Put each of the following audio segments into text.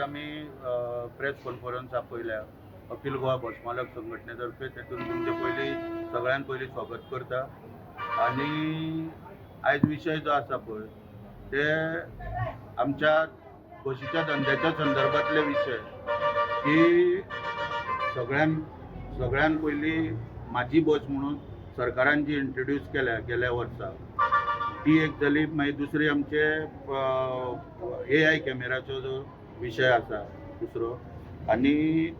आमी press conference आपयल्या अखिल गोवा बस मालक संघटने तर्फे, तेतून तुमचे पयलीं सगळ्यान पयलीं स्वागत करता. आनी आयज विशय जो आसा पळय, ते आमच्या बशीच्या धंद्याच्या संदर्भातले विशय की सगळ्यान पयलीं म्हाजी बस म्हणून सरकारान जी इंट्रोड्यूस केल्या गेल्या वर्सा, ती एक जाली. मागीर दुसरी आमचे एआय कॅमेराचो जो विशय आसा दुसरो, आनी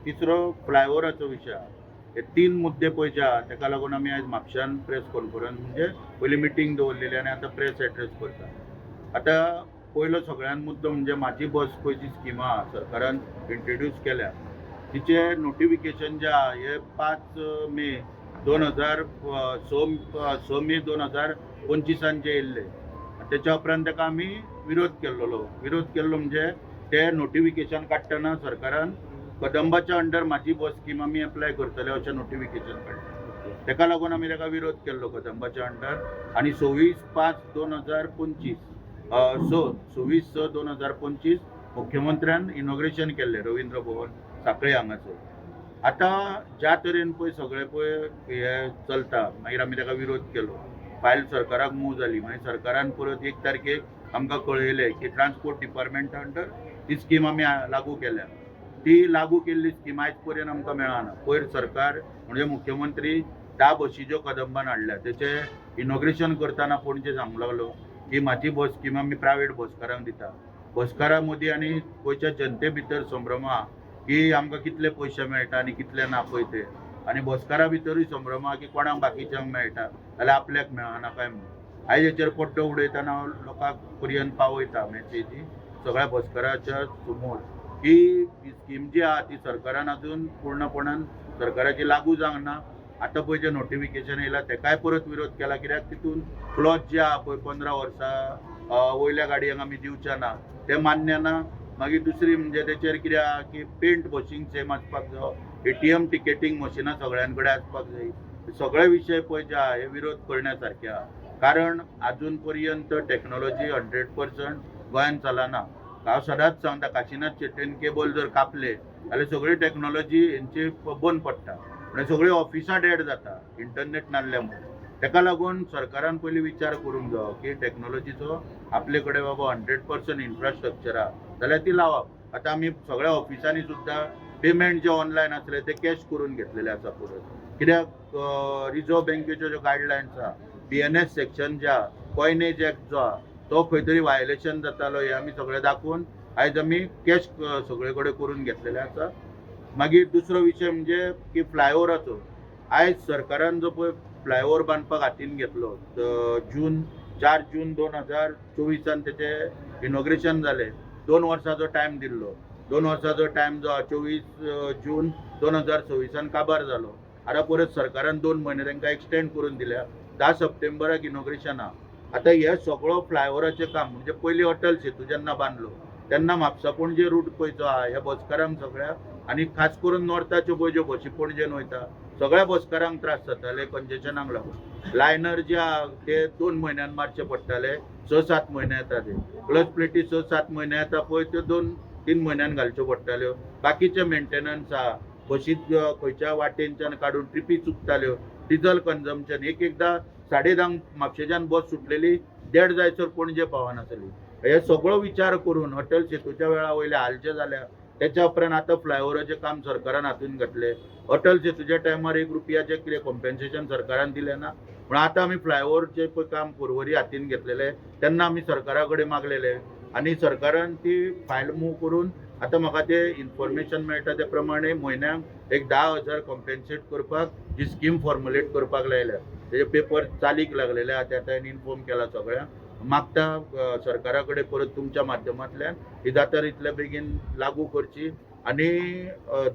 तिसरो फ्लायओवराचो विशय आहा. हे तीन मुद्दे पळय जे आहा, तेका लागून आमी आयज म्हापश्यान प्रेस कॉन्फरन्स, म्हणजे पयली मिटींग दवरलेली आनी आतां प्रेस एड्रेस करता. आतां पयलो सगळ्यान मुद्दो म्हणजे म्हाजी बस पळय जी स्किमा आहा सरकारान इंट्रोड्यूस केल्या, तिचे नोटिफिकेशन जे आहा हे 5 मे 2000 स 6 मे 2025 जे येयल्ले, तेच्या उपरांत ताका आमी विरोध केल्लो. विरोध केल्लो म्हणजे ते नोटिफिकेशन काडटना सरकारान कदंबाच्या अंडर म्हाजी बस स्कीम आमी एप्लाय करतले अशें नोटिफिकेशन काडलें. तेका लागून आमी ताका विरोध केल्लो कदंबाच्या अंडर. आनी 26/5/2025, स 26/6/2025 मुख्यमंत्र्यान इनॉग्रेशन केल्लें रवींद्र भवन साखळे हांगासर. आतां ज्या तरेन पळय सगळें पळय हें चलता, मागीर आमी ताका विरोध केलो, फायल सरकाराक मूव जाली. मागीर सरकारान परत 1 तारखेक आमकां कळयलें की ट्रान्सपोर्ट डिपार्टमेंटा अंडर ती स्कीम आमी लागू केल्या. ती लागू केल्ली स्कीम आयज पर्यंत आमकां मेळना. पयर सरकार म्हणजे मुख्यमंत्री 10 बशी ज्यो कदंबान हाडल्या तेचें इनॉग्रेशन करतना पणजे सांगूंक लागलो की म्हाजी बस स्कीम आमी प्रायवेट बसकारांक दिता. बसकारां मदीं आनी गोंयच्या जनते भितर संभ्रम आहा की आमकां कितले पयशे मेळटा आनी कितले ना पळय ते, आनी बसकारां भितरूय संभ्रम आहा की कोणाक बाकीच्यांक मेळटा जाल्यार आपल्याक मेळना काय म्हणून. आयज हेचेर पड्डो उडयतना हांव लोकांक पर्यंत पावयता मॅसेजी सगळ्या बसकाराच्या समोर की ही स्कीम जी आहा ती सरकारान अजून पूर्णपणान सरकाराची लागू जावंक ना. आतां पळय जें नोटिफिकेशन येयलां तेकाय परत विरोध केला, कित्याक तितून क्लॉज जे आहा पळय, 15 वर्सां वयल्या गाडयांक आमी दिवचे ना, तें मान्य ना. मागीर दुसरी म्हणजे तेचेर कितें आहा की पेंट बशींक सेम आसपाक जायो, एटीएम टिकेटींग मशिनां सगळ्यां कडेन आसपाक जाय. सगळे विशय पळय जे आहा हे विरोध करण्या सारके आहा, कारण अजून पर्यंत टॅक्नोलॉजी 100% गोंयान चलना. हांव सदांच सांगता, काशिनाथ शेट्टीन केबल जर कापले जाल्यार सगळी टॅक्नोलॉजी हेंची बंद पडटा, म्हणजे सगळीं ऑफिसां डेड जाता इंटरनेट नासल्या मुळे. तेका लागून सरकारान पयलीं विचार करूंक जायो की टॅक्नोलॉजीचो आपले कडेन बाबा 100% इन्फ्रास्ट्रक्चर आहा जाल्यार ती लावप. आतां आमी सगळ्या ऑफिसांनी सुद्दां पेमेंट जे ऑनलायन आसले ते कॅश करून घेतलेले आसा परत, कित्याक रिजर्व बँकेच्यो ज्यो गायडलायन्स आहा, बीएनएस सेक्शन जे आहा, कॉयनेज एक्ट जो आहा, तो खंय तरी वायलेशन जातालो हें आमी सगळें दाखोवन आयज आमी कॅश सगळे कडेन करून घेतलेले आसा. मागीर दुसरो विशय म्हणजे की फ्लायओवराचो. आयज सरकारान जो पळय फ्लायओवर बांदपाक हातीन घेतलो, जून 4 जून 2024 तेचें इनॉग्रेशन जालें. 2 वर्सांचो टायम दिल्लो. 2 वर्सांचो टायम जो आहा 24 जून 2026 काबार जालो. आतां परत सरकारान 2 म्हयने तांकां एक्सटेंड करून दिल्या. 10 सप्टेंबराक इनॉग्रेशन आहा. आतां हे सगळो फ्लायओवराचें काम म्हणजे पयलीं अटल सेतू जेन्ना बांदलो तेन्ना म्हापसा पणजे रूट पळय जो आहा, ह्या बसकारांक सगळ्या आनी खास करून नॉर्थाच्यो पळय ज्यो बशी पणजेन वयता, सगळ्या बसकारांक त्रास जाताले कंजेशनाक लागून. लायनर जे आहा ते 2 म्हयन्यान मारचे पडटाले, 6-7 म्हयने येता ते. प्लस प्लेटी 6-7 म्हयने येता पळय, त्यो 2-3 म्हयन्यान घालच्यो पडटाल्यो. बाकीचे मेंटेनन्स आहा, बशीत खंयच्या वाटेनच्यान काडून ट्रिपी चुकताल्यो. डिजल कन्जम्पशन, एक एकदां 10:30 म्हापशेच्यान बस सुटलेली 1:30 जायसर पणजे पावनासली. हे सगळो विचार करून अटल सेतूच्या वेळा वयले हालचे जाल्या. तेच्या उपरांत आतां फ्लायओवराचें काम सरकारान हातून घातलें. अटल सेतूच्या टायमार 1 रुपयाचें कितें कॉम्पेन्सेशन सरकारान दिलें ना, पूण आतां आमी फ्लायओवरचें पळय काम पर्वरी हातीन घेतलेलें तेन्ना आमी सरकारा कडेन मागलेलें आनी सरकारान ती फायल मूव करून आतां म्हाका तें इन्फॉर्मेशन मेळटा ते प्रमाणे म्हयन्याक एक 10,000 कॉम्पेन्सेट करपाक जी स्कीम फॉर्मुलेट करपाक लायल्या, तेजे पेपर चालीक लागलेले आहा. ते आतां इन्फॉर्म केला सगळ्यांक. मागता सरकारा कडेन परत तुमच्या माध्यमांतल्यान ही जाता तितले बेगीन लागू करची आनी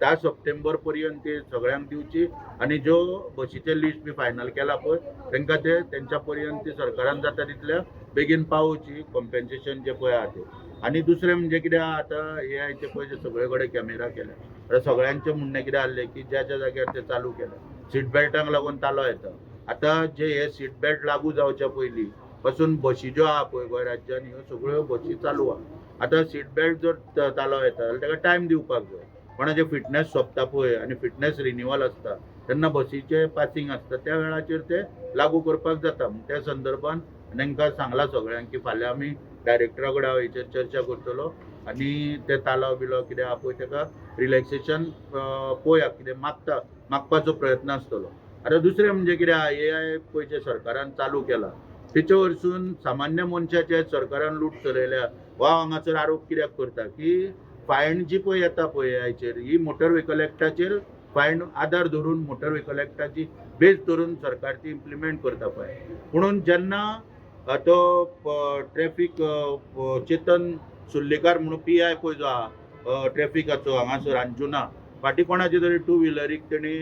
10 सप्टेंबर पर्यंत ती सगळ्यांक दिवची आनी ज्यो बशीचे लिस्ट बी फायनल केला पळय तांकां ते तेंच्या पर्यंत ती सरकारान जाता तितल्या बेगीन पावोवची, कॉम्पेन्सेशन जे पळय आहा ते. आनी दुसरें म्हणजे कितें आहा, आतां हे आयचे पळय जे सगळे कडेन कॅमेरा केले, आतां सगळ्यांचें म्हणणें कितें आहलें की ज्या ज्या जाग्यार ते चालू केले, सीट बेल्टांक लागून तालो येता. आतां जे हे सीट बेल्ट लागू जावच्या पयलीं पासून बशी ज्यो आहा पळय गोंय राज्यान ह्यो सगळ्यो बशी चालू आहा. आतां सीट बेल्ट जर तालाव येता जाल्यार ताका टायम दिवपाक जाय. कोणाचे फिटनेस सोंपता पळय आनी फिटनेस रिन्युअल आसता तेन्ना बसीचें पासिंग आसता त्या वेळाचेर ते लागू करपाक जाता. त्या संदर्भान तांकां सांगलां सगळ्यांक की फाल्यां आमी डायरेक्टरा कडेन हांव हेचेर चर्चा करतलो आनी ते तालाव बिलाव कितें आहा पळय ताका रिलॅक्सेशन पळोवया कितें मागता मागपाचो प्रयत्न आसतलो. आतां दुसरें म्हणजे कितें आहा, एआय पळय सरकारान चालू केला तेचे वरसून सामान्य मनशाचे सरकारान लूट चलयल्या वा हांगासर आरोप कित्याक करता की फायन जी पळय येता पळय एआयचेर ही मोटर व्हेकल एक्टाचेर फायन आदार धरून मोटर व्हेकल एक्टाची बेज धरून सरकार ती इम्प्लिमेंट करता पळय. पुणून जेन्ना तो ट्रॅफीक चेतन सुर्लेकार म्हणून पीआय पळय जो आहा ट्रॅफिकाचो हांगासर अंजुना फाटीं कोणाचे तरी टू व्हिलरीक तेणी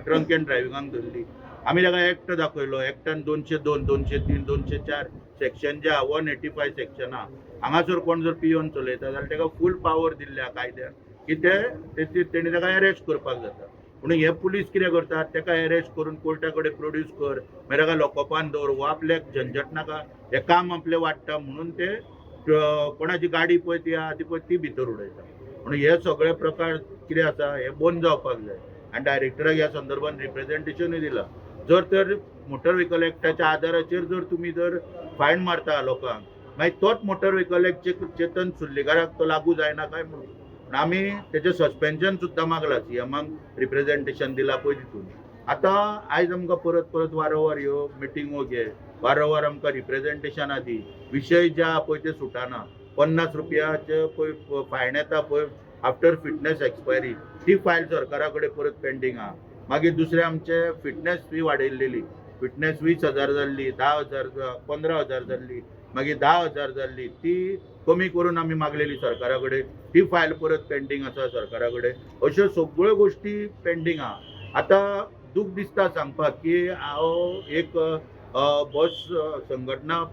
ड्रंक एंड ड्रायविंगाक धरली. आमी ताका एक्ट दाखयलो, एक्टान 202, 203, 204 सेक्शन जे आहा 185 सेक्शन आहा. हांगासर कोण जर पियोन चलयता जाल्यार ताका फूल पावर दिल्ले आहा कायद्यान की ते तेणी ताका एरेस्ट करपाक जाता. पूण हे पुलीस कितें करतात, ताका एरेस्ट करून कोर्टा कडेन प्रोड्यूस कर, मागीर ताका लॉकअपान दवर वो आपल्याक झंझट नाका, हें काम आपलें वाडटा म्हणून ते कोणाची गाडी पळय ती आहा ती पळय ती भितर उडयता. म्हणून हे सगळे प्रकार कितें आसा हे बंद जावपाक जाय आनी डायरेक्टराक ह्या संदर्भान रिप्रेजेंटेशनूय दिलां. जर तर मोटर व्हेकल एक्टाच्या आदाराचेर जर तुमी जर फायन मारता लोकांक मागीर तोच मोटर व्हेकल एक्ट चेतन सुर्लेकाराक तो लागू जायना काय म्हणून. पूण आमी तेचें सस्पेन्शन सुद्दां मागलां, सीएमाक रिप्रेजेंटेशन दिलां पळय तितून. आतां आयज आमकां परत परत वारंवार ह्यो मिटिंगो घे, वारंवार आमकां रिप्रेजेंटेशनां दी, विशय जे आहा पळय ते सुटाना. 50 रुपयाचे पळय फायन येता पळय आफ्टर फिटनेस एक्सपायरी, ती फायल सरकारा कडेन परत पेंडींग आहा. मागीर दुसरें आमचे फिटनेस फी वाडयल्लेली, फिटनेस 20,000 जाल्ली, 10,000, 15,000 जाल्ली, मागीर 10,000 जाल्ली, ती कमी करून आमी मागलेली सरकारा कडेन, ती फायल परत पेंडींग आसा सरकारा कडेन. अश्यो सगळ्यो गोश्टी पेंडींग आहा. आतां दूख दिसता सांगपाक की हांव एक बस संघटना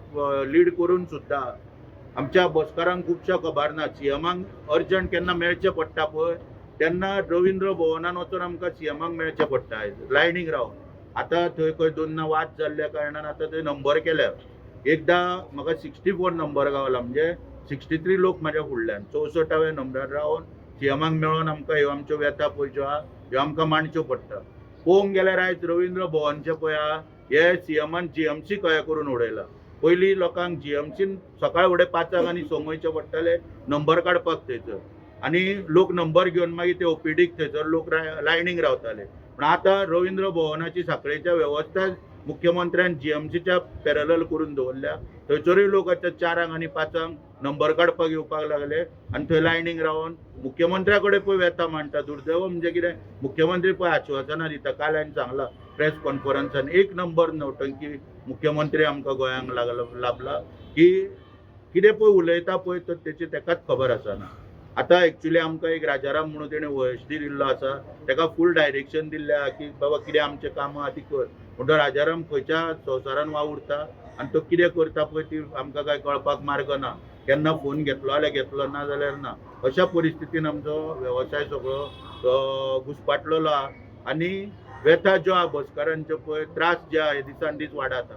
लीड करून सुद्दां आमच्या बसकारांक खुबश्या खबर ना. सीएमाक अर्जंट केन्ना मेळचें पडटा पळय तेन्ना रविंद्र भवनान वचून आमकां सीएमाक मेळचें पडटा लायनीक रावन. आतां थंय खंय दोन वाद जाल्ल्या कारणान आतां थंय नंबर केल्या. एकदां म्हाका 64 नंबर गावला, म्हणजे 63 लोक म्हाज्या फुडल्यान 64व्या नंबरार रावन सीएमाक मेळोन आमकां ह्यो आमच्यो व्यथा पळय ज्यो आहा ह्यो आमकां मांडच्यो पडटा. पळोवंक गेल्यार आयज रविंद्र भवनचें पळय आहा हे सीएमान जीएमसी कया करून उडयला. पयलीं लोकांक जीएमसीन सकाळ फुडें 5 आनी 6 वयचें पडटालें नंबर काडपाक थंयसर, आनी लोक नंबर घेवन मागीर ते ओपीडीक थंयसर लोक लायनीक रावताले. पूण आतां रविंद्र भवनाची साखळेच्या वेवस्था मुख्यमंत्र्यान जीएमसीच्या पॅरलल करून दवरल्या. थंयसरूय लोक आतां 4 आनी 5 नंबर काडपाक येवपाक लागले आनी थंय लायनीक रावन मुख्यमंत्र्या कडेन पळय व्यथा मांडटा. दुर्दैव म्हणजे कितें, मुख्यमंत्री पळय आश्वासनां दिता. काल हांवें सांगलां प्रेस कॉन्फरन्सान, एक नंबर नौटंकी मुख्यमंत्री आमकां गोंयांक लाभला की कितें पळय उलयता पळय तर तेची तेकाच खबर आसना. आतां एक्चुली आमकां एक राजाराम म्हणून तेणें ओएसडी दिल्लो आसा, तेका फूल डायरेक्शन दिल्लें आहा की बाबा कितें आमचें काम आहा ती कर. म्हणटकर राजाराम खंयच्या संवसारान वावुरता आनी तो कितें करता पळय ती आमकां कांय कळपाक मार्ग ना. केन्ना फोन घेतलो जाल्यार घेतलो, ना जाल्यार ना. अशा परिस्थितीन आमचो वेवसाय सगळो घुसपाटलेलो आहा आनी व्यथा ज्यो आहा बसकारांच्यो पळय, त्रास जे आहा हे दिसान दीस वाडत.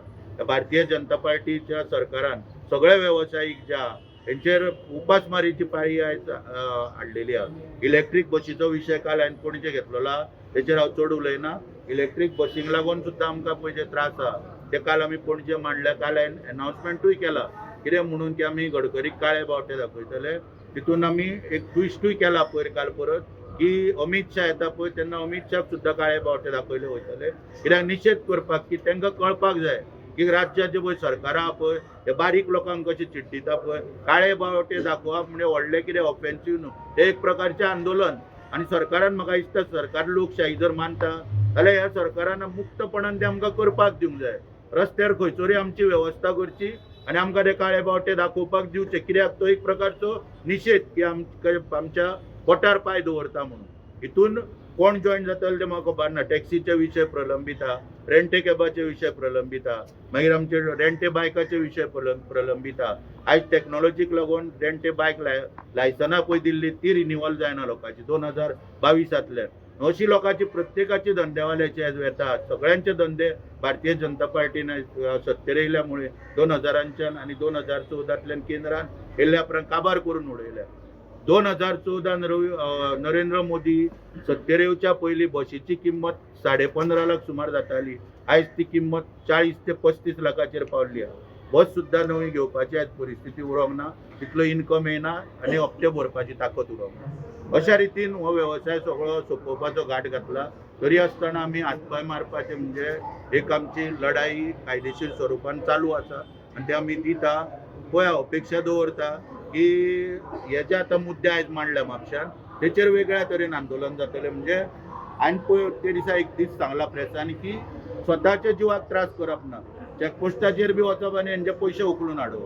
भारतीय जनता पार्टीच्या सरकारान सगळे वेवसायीक जे आहा हेंचेर उपासमारीची पाळी आयज हाडलेली आहा. इलेक्ट्रीक बशीचो विशय काल हांवें पणजे घेतलेलो आहा, तेचेर हांव चड उलयना. इलेक्ट्रीक बसींक लागून सुद्दां आमकां पळय जे त्रास आहा ते काल आमी पणजे मांडल्या. काल हांवें एनावन्समेंटूय केला कितें म्हणून की आमी गडकरीक काळे बावटे दाखयतले. तितून आमी एक ट्विस्टूय केला पयर काल परत की अमीत शाह येता पळय तेन्ना अमीत शाह सुद्दां काळे बावटे दाखयले वयतले, कित्याक निशेध करपाक की तांकां कळपाक जाय की राज्याचे पळय सरकारां आहा पळय ते बारीक लोकांक कशें चिड्डिता पळय. काळे बावटे दाखोवप म्हणजे व्हडलें कितें ऑफेन्सीव न्हू, तें एक प्रकारचें आंदोलन. आनी सरकारान म्हाका दिसता सरकार लोकशाही जर मानता जाल्यार ह्या सरकारान मुक्तपणान तें आमकां करपाक दिवंक जाय. रस्त्यार खंयसरूय आमची वेवस्था करची आनी आमकां ते काळे बावटे दाखोवपाक दिवचे, कित्याक तो एक प्रकारचो निशेध की आमच्या पोटार पांय दवरता म्हणून. हितून कोण जॉयन जातले ते म्हाका खबर ना. टॅक्सीचे विशय प्रलंबीत आहा, रेंटे कॅबाचे विशय प्रलंबीत आहा, मागीर आमचे रेंटे बायकाचे विशय प्रलंबीत आहा. आयज टॅक्नोलॉजीक लागून रेंटे बायक लायसनां पळय दिल्ली ती रिन्युअल जायना लोकांची 2022. अशी लोकांची प्रत्येकाची धंदेवाल्याचे आयज वेतात, सगळ्यांचे धंदे भारतीय जनता पार्टीन सत्तेर येयल्या मुळे 2000च्यान आनी 2014तल्यान केंद्रान येयल्या उपरांत काबार करून उडयल्या. 2014 रवी नरेंद्र मोदी सत्तेर येवच्या पयलीं बशीची किंमत 15.5 लाख सुमार जाताली. आयज ती किंमत 40 ते 35 लाखाचेर पावली आहा. बस सुद्दां नवी घेवपाची आयज परिस्थिती उरोंक ना, तितलो इन्कम येना आनी हप्ते भरपाची ताकद उरोंक ना. अशा रितीन हो वेवसाय सगळो सोंपोवपाचो घाट घातला. तरी आसतना आमी हातपांय मारपाचें म्हणजे एक आमची लढाई कायदेशीर स्वरुपान चालू आसा आनी ते आमी दिता. पळय, अपेक्षा दवरता की हे जे आतां मुद्दे आयज मांडल्या म्हापश्यान तेचेर वेगळ्या तरेन आंदोलन जातलें. म्हणजे हांवें पळय ते दिसा एक दीस सांगला प्रेसान की स्वताच्या जिवाक त्रास करप ना, चॅकपोस्टाचेर बी वचप आनी हेंचे पयशे उखलून हाडप,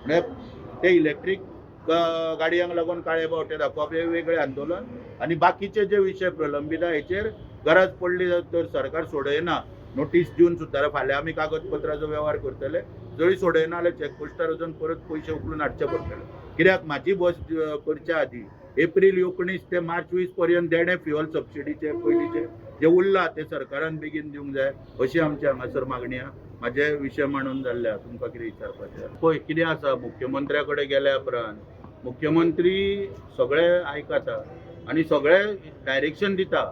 म्हणजे ते इलेक्ट्रीक गाडयांक लागून काळे बावटे दाखोवप हे वेगळें आंदोलन आनी बाकीचे जे विशय प्रलंबीत आहा हेचेर गरज पडली तर सरकार सोडयना नोटीस दिवन सुद्दां फाल्यां आमी कागदपत्राचो वेव्हार करतले. जरी सोडयना जाल्यार चॅकपोस्टार वचून परत पयशे उखलून हाडचे पडटले. कित्याक म्हाजी बस करच्या आदी एप्रील 19 ते मार्च 20 पर्यंत देणे फ्युअल सबसिडीचे पयलींचे जे उरला ते सरकारान बेगीन दिवंक जाय अशी आमची हांगासर मागणी आहा. म्हाजे विशय मांडून जाल्ले आहा. तुमकां कितें विचारपाचें? पळय कितें आसा, मुख्यमंत्र्या कडेन गेल्या उपरांत मुख्यमंत्री सगळे आयकता आनी सगळे डायरेक्शन दिता,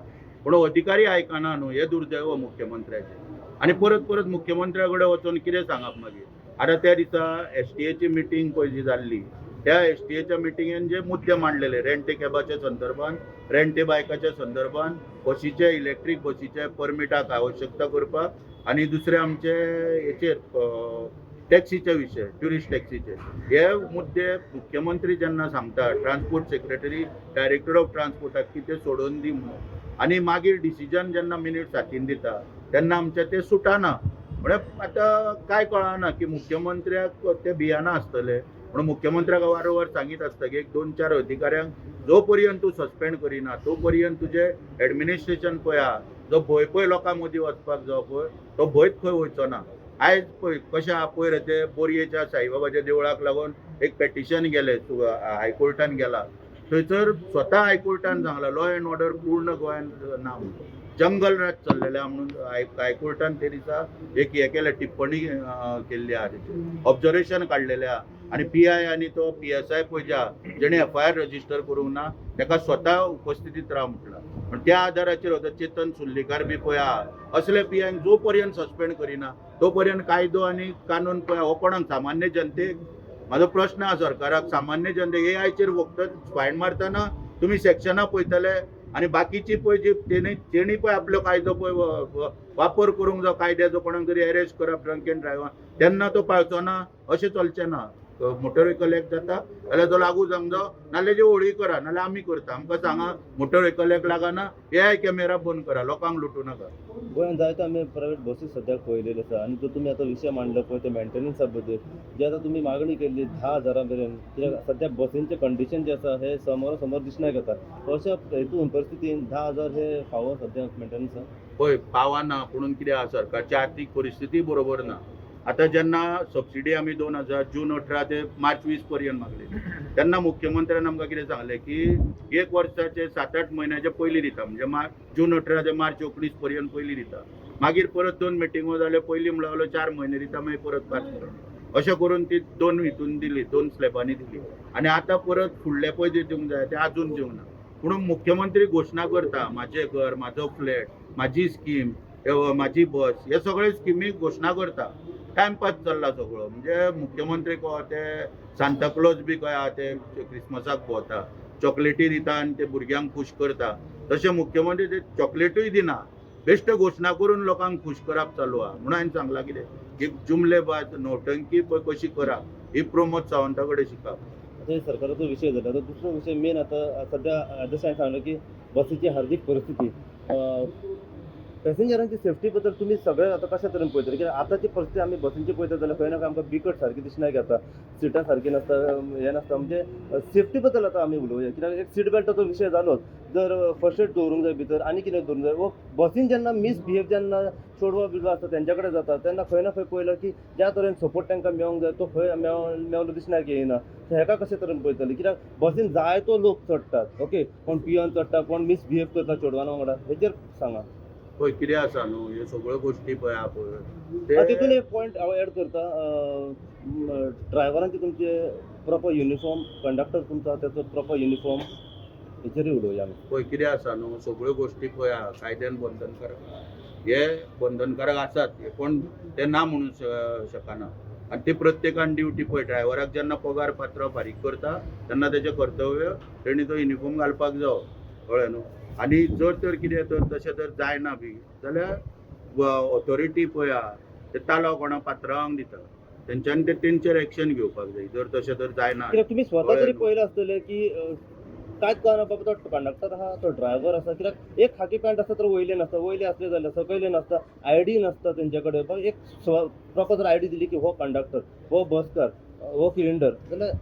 पूण अधिकारी आयकना न्हू. हें दुर्दैव मुख्यमंत्र्याचें. आनी परत परत मुख्यमंत्र्या कडेन वचून कितें सांगप मागीर? आतां त्या दिसा एसटीएची मिटींग पळय जी जाल्ली, त्या एसटीएच्या मिटिंगेन जे मुद्दे मांडलेले रेंटे कॅबाच्या संदर्भान, रेंटे बायकाच्या संदर्भान, बशीचे इलेक्ट्रीक बशीचे परमिटाक आवश्यकता करपाक आनी दुसरे आमचे हेचेर टॅक्सीचे विशय, ट्युरिस्ट टॅक्सीचे, हे मुद्दे मुख्यमंत्री जेन्ना सांगता ट्रान्सपोर्ट सेक्रेटरी, डायरेक्टर ऑफ ट्रान्सपोर्टाक की ते सोडोवन दी म्हणून, आनी मागीर डिसिजन जेन्ना मिनिट्स हातीन दिता तेन्ना आमचें तें सुटाना. म्हळ्यार आतां काय कळना की मुख्यमंत्र्याक ते भियाना आसतले म्हणून मुख्यमंत्र्याक वारंवार सांगीत आसता की एक दोन चार अधिकाऱ्यांक जो पर्यंत तूं सस्पेंड करिना तो पर्यंत तुजें एडमिनिस्ट्रेशन पळय आहा, जो भंय पळय लोकां मदीं वचपाक जावो पळय तो भंयच खंय वयचो ना. आयज पळय कशें आहा, पयर ते बोरयेच्या साईबाबाच्या देवळाक लागून एक पेटिशन गेलें, हायकोर्टान गेला. थंयसर स्वता हायकोर्टान सांगला लॉ एंड ऑर्डर पूर्ण गोंयान ना म्हणून, जंगल राज चल्लेलें आहा म्हणून हायकोर्टान ते दिसा एक हें केलें, टिप्पणी केल्ली आहा, तेचेर ऑब्जर्वेशन काडलेलें आहा. आनी पीआय आनी तो पीएसआय पळय जे आहा जेणे एफआयआर रजिस्टर करूंक ना ताका स्वता उपस्थितीत राव म्हटलां. पण त्या आधाराचेर होता चेतन सुर्लीकार बी पळय आहा. असले पीआयन जो पर्यंत सस्पेंड करिना तो पर्यंत कायदो आनी कानून पळय हो कोणाक, सामान्य जनतेक? म्हाजो प्रश्न आहा सरकाराक, सामान्य जनतेक एआयचेर फक्त फायन मारतना तुमी सेक्शनां पळयतले आनी बाकीची पळय जी तेणी पळय आपलो कायदो पळय वापर करूंक जावो कायद्याचो, कोणाक तरी अरेस्ट करप ड्रंक एंड ड्रायव्हर तेन्ना तो पाळचो ना, अशें चलचें ना. मोटर व्हेकल एक्ट जाता जाल्यार तो लागू जावंक जावो, नाल्यार जे होळी करा, नाल्यार आमी करता. आमकां सांगा मोटर व्हेकल एक्ट लागना, एआय कॅमेरा बंद करा, लोकांक लुटू नाका. गोंयांत जायते आमी प्रायवेट बसीस सद्याक पळयलेले आसा आनी जो तुमी आतां विशय मांडलो पळय ते मेंटेनन्सा बद्दल जे आतां तुमी मागणी केल्ली 10,000 मेरेन, कित्याक सद्या बसींचें कंडिशन जें आसा हें समोरा समोर दिसनाक येता. अशा हेतून परिस्थितीन 10,000 हे फावो सद्या मेंटेनन्साक? पळय, पावना पुणून कितें आहा, सरकारची आर्थीक परिस्थिती बरोबर ना. आतां जेन्ना सबसिडी आमी 2000 जून 18 ते मार्च 20 पर्यंत मागली तेन्ना मुख्यमंत्र्यान आमकां कितें सांगलें की एक वर्साचे 7-8 म्हयन्याचे पयलीं दिता, म्हणजे जून 18 ते मार्च 19 पर्यंत पयलीं दिता. मागीर परत दोन मिटिंगो जाल्यो, पयलीं म्हणलो 4 म्हयने दिता, मागीर परत 5 म्हयने, अशें करून ती दोन हितून दिली, दोन स्लॅबांनी दिली. आनी आतां परत फुडले पळय जे दिवंक जाय ते आजून दिवंक ना. म्हणून मुख्यमंत्री घोशणा करता, म्हाजें घर, म्हाजो फ्लॅट, म्हाजी स्कीम, म्हाजी बस, हे सगळे स्किमी घोशणा करता. टायमपास चल्ला सगळो. म्हणजे मुख्यमंत्री को ते सांताक्लॉज बी कशे आहा ते क्रिसमसाक भोंवता, चॉकलेटी दिता आनी ते भुरग्यांक खूश करता, तशें मुख्यमंत्री ते चॉकलेटूय दिना, बेश्टे घोशणा करून लोकांक खूश करप चालू आहा. म्हणून हांवें सांगलां कितें की जुमलेबाज नौटंकी पळय कशी करप ही प्रमोद सावंता कडेन शिकप. आतां हे सरकाराचो विशय जालो. आतां दुसरो विशय मेन, आतां सद्या जशें हांवें सांगलें की बसीची हार्दीक परिस्थिती, पॅसेंजरांची सेफ्टी बद्दल तुमी सगळे आतां कशा तरेन पळयतले? कित्याक आतांची परिस्थिती आमी बसींची पळयता जाल्यार खंय ना खंय आमकां बिकट सारकी दिसनाक येता, सिटां सारकी नासता, हें नासता. म्हणजे सेफ्टी बद्दल आतां आमी उलोवया, कित्याक एक सीट बेल्टाचो विशय जालोच. जर फर्स्ट एड दवरूंक जाय भितर आनी कितें दवरूंक जाय वो बसीन जेन्ना मिसबिहेव जेन्ना चेडवां बिडवां आसता तेंच्या कडेन जाता तेन्ना खंय ना खंय पळयलो की ज्या तरेन सपोर्ट तांकां मेळोंक जाय तो खंय मेवलो दिसना येयना. सो हेका कशे तरेन पळयतले कित्याक बसीन जायतो लोक चडटात, ओके, कोण पियोन चडटा, कोण मिसबिहेव करता चेडवां वांगडा, हेचेर सांगा. पळय कितें आसा न्हू, ह्यो सगळ्यो गोश्टी पळय आहा पळय तितून एक पॉयंट हांव एड करता, ड्रायव्हरांचे तुमचे प्रॉपर युनिफॉर्म, कंडक्टर तुमचो आहा तेचो प्रॉपर युनिफॉर्म, हेचेरूय उलोवया आमी. पळय कितें आसा न्हू, सगळ्यो गोश्टी पळय आहा कायद्यान बंधनकारक, हे बंधनकारक आसात हे कोण ते ना म्हणून शकना. आनी ते प्रत्येकान ड्युटी पळय ड्रायव्हराक जेन्ना पगार पात्रांव फारीक करता तेन्ना तेजें कर्तव्य तेणी तो युनिफॉर्म घालपाक जावो, कळ्ळें न्हू. आनी जर तर कितें तर तशें जर जायना बी जाल्यार ऑथॉरिटी पळय आहा ते तालो कोणा पात्रांवांक दिता, तेंच्यांनी ते तेंचेर एक्शन घेवपाक जाय जर तशें तर जायना. कित्याक तुमी स्वता तरी कळ्ळें न्हू. पळयलां आसतलें की कांयच कळना बाबा तो कंडक्टर आहा तो ड्रायव्हर आसा, कित्याक एक खाकी पॅन्ट आसता तर वयले नासता, वयले आसले जाल्यार सकयले नासता, I D नासता तेंच्या कडेन. बाबा एक प्रॉपर जर I D दिली की हो कंडक्टर, हो बसकार, हो क्लिंडर जाल्यार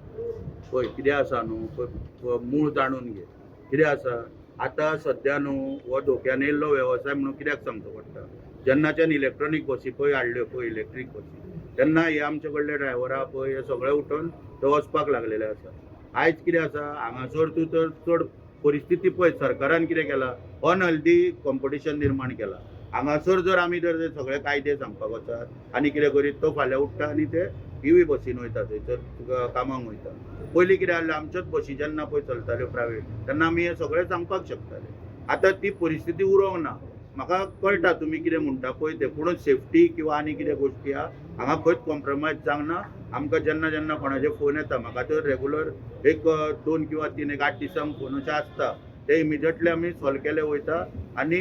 पळय कितें आसा न्हू, पळय मूळ जाणून घे कितें आसा. आतां सद्या न्हू हो धोक्यान येयल्लो वेवसाय म्हणून कित्याक सांगचो पडटा, जेन्नाच्यान इलेक्ट्रॉनीक बसी पळय हाडल्यो पळय इलेक्ट्रीक बसी, तेन्ना हे आमचे कडले ड्रायव्हर आहा पळय हे सगळे उठून ते वचपाक लागलेले आसा. आयज कितें आसा हांगासर तूं तर चड परिस्थिती पळय सरकारान कितें केलां, अनहेल्दी कॉम्पिटिशन निर्माण केलां. हांगासर जर आमी जर ते सगळे कायदे सांगपाक वचात आनी कितें करीत तो फाल्यां उठ्ठा आनी ते इवी बसीन वयता, थंयसर तुका कामाक वयता. पयलीं कितें आहलें आमच्योच बसी जेन्ना पळय चलताल्यो प्रायवेट तेन्ना आमी हें सगळें सांगपाक शकताले. आतां ती परिस्थिती उरोंक ना. म्हाका कळटा तुमी कितें म्हणटा पळय तें, पूण सेफ्टी किंवा आनी कितें गोश्टी आहा हांगा खंयच कॉम्प्रोमायज जावंक ना. आमकां जेन्ना जेन्ना कोणाचे फोन येता, म्हाका तर रेगुलर एक 2 किंवा 3 एक 8 दिसांक फोन अशें आसता, ते इमिजिएटली आमी सॉल्व केले वयता. आनी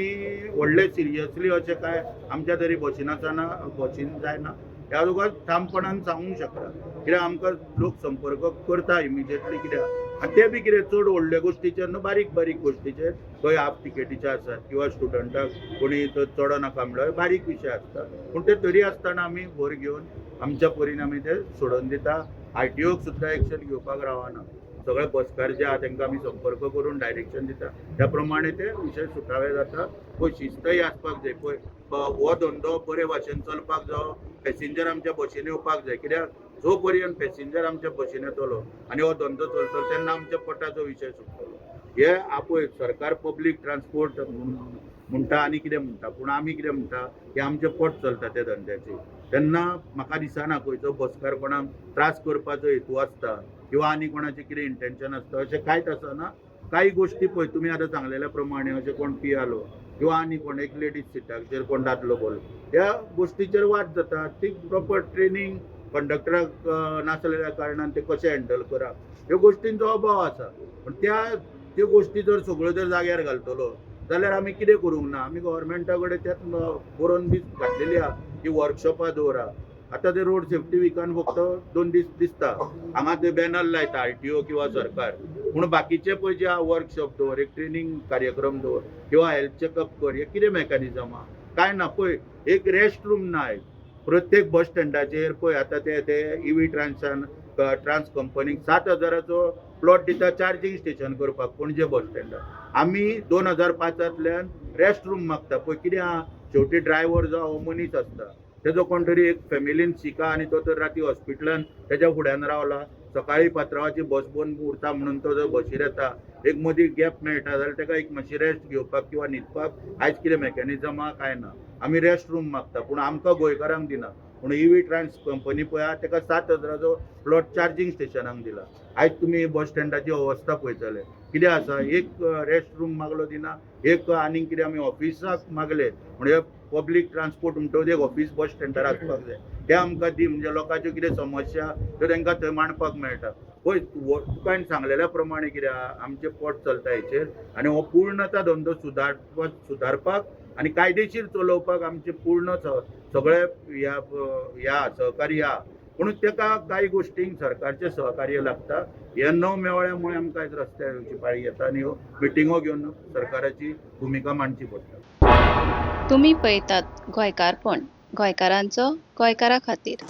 व्हडले सिरियसली अशें कांय आमच्या तरी बसीन आसना, बसीन जायना ह्या तुका ठामपणान सांगूंक शकता. कित्याक आमकां लोक संपर्क करता इमिजिएटली कित्याक, आनी ते बी कितें चड व्हडल्या गोश्टीचेर न्हू, बारीक बारीक गोश्टीचेर, खंय हाफ टिकेटीचे आसात किंवा स्टुडंटाक कोणी चडो नाका म्हणल्यार बारीक विशय आसता, पूण ते तरी आसतना आमी भर घेवन आमच्या परीन आमी ते सोडोवन दिता. आरटीओक सुद्दां एक्शन घेवपाक रावना, सगळे बसकार जे आहा तांकां आमी संपर्क करून डायरेक्शन दिता, त्या प्रमाणे ते विशय सुटावे जाता. पळय शिस्तय आसपाक जाय, पळय हो धंदो बरे भाशेन चलपाक जावो, पॅसेंजर आमच्या बशीन येवपाक जाय. कित्याक जो पर्यंत पॅसेंजर आमच्या बशीन येतलो आनी हो धंदो चलतलो तेन्ना आमच्या पोटाचो विशय सुट्टलो. हे आपय सरकार पब्लीक ट्रान्सपोर्ट म्हणटा आनी कितें म्हणटा, पूण आमी कितें म्हणटा की आमचें पोट चलता त्या धंद्याचेर. तेन्ना म्हाका दिसना खंयचो बसकार कोणाक त्रास करपाचो हेतू आसता किंवा आनी कोणाचें कितें इंटेन्शन आसता, अशें कांयच आसना. कांय गोश्टी पळय तुमी आतां सांगलेल्या प्रमाणे अशें कोण पियालो किंवा आनी कोण एक लेडीज सिटाचेर कोण दादलो बोलो, ह्या गोश्टीचेर वाद जाता. ती प्रॉपर ट्रेनींग कंडक्टराक नासलेल्या कारणान ते कशें हँडल करप ह्यो गोश्टींचो अभाव आसा. पूण त्यो गोश्टी जर सगळ्यो जर जाग्यार घालतलो जाल्यार आमी कितें करूंक ना, आमी गव्हर्मेंटा कडेन त्याच बरोवन बी घातलेली आहा की वर्कशॉपां दवरा. आतां ते रोड सेफ्टी विकान फक्त 2 दीस दिसता हांगा ते बॅनर लायता आरटीओ किंवा सरकार, पूण बाकीचे पळय जे आहा वर्कशॉप दवर, एक ट्रेनींग कार्यक्रम दवर किंवा हेल्थ चॅकअप कर, हे कितें मॅकॅनिजम आहा कांय ना. पळय एक रेस्ट रूम ना आयज प्रत्येक बस स्टँडाचेर. पळय आतां ते ते इवी ट्रान्सान ट्रान्स कंपनीक 7,000चो प्लॉट दिता चार्जींग स्टेशन करपाक पणजे बस स्टँडार. आमी 2005 रेस्ट रूम मागता. पळय कितें आहा, शेवटी ड्रायव्हर जो हो मनीस आसता, तेजो कोण तरी एक फॅमिलीन शिका आनी तो तर राती हॉस्पिटलान तेज्या फुड्यान रावला, सकाळी पात्रावाची बस बंद उरता म्हणून तो जर बशीर येता, एक मदीं गॅप मेळटा जाल्यार ताका एक मातशी रेस्ट घेवपाक किंवा न्हिदपाक आयज कितें मॅकॅनिजम आहा कांय ना. आमी रेस्ट रूम मागता पूण आमकां गोंयकारांक दिना. पूण इवी ट्रान्स कंपनी पळय आहा ताका 7,000चो प्लॉट चार्जींग स्टेशनाक दिला. आयज तुमी बस स्टँडाची अवस्था पळयतले कितें आसा, एक रेस्ट रूम मागलो दिना, एक आनीक कितें आमी ऑफिसाक मागले म्हणजे पब्लीक ट्रान्सपोर्ट म्हणटकच एक ऑफीस बस स्टँडार आसपाक जाय, तें आमकां दी, म्हणजे लोकांच्यो कितें समस्या त्यो तांकां थंय मांडपाक मेळटा. पळय तुका हांवें सांगलेल्या प्रमाणे कितें आहा, आमचें पोट चलता हेचेर आनी हो पूर्णता धंदो सुदारपाक आनी कायदेशीर चलोवपाक आमचें पूर्ण सगळे ह्या ह्या सहकार्य आहा. पूण ताका कांय गोश्टींक सरकारचें सहकार्य लागता. हे न मेळ्ळ्या मुळे आमकां आयज रस्त्यार येवची पाळी येता आनी ह्यो मिटिंगो घेवन सरकाराची भुमिका मांडची पडटा. तुमी पळयतात गोंयकारपण, गोंयकारांचो गोंयकारा खातीर.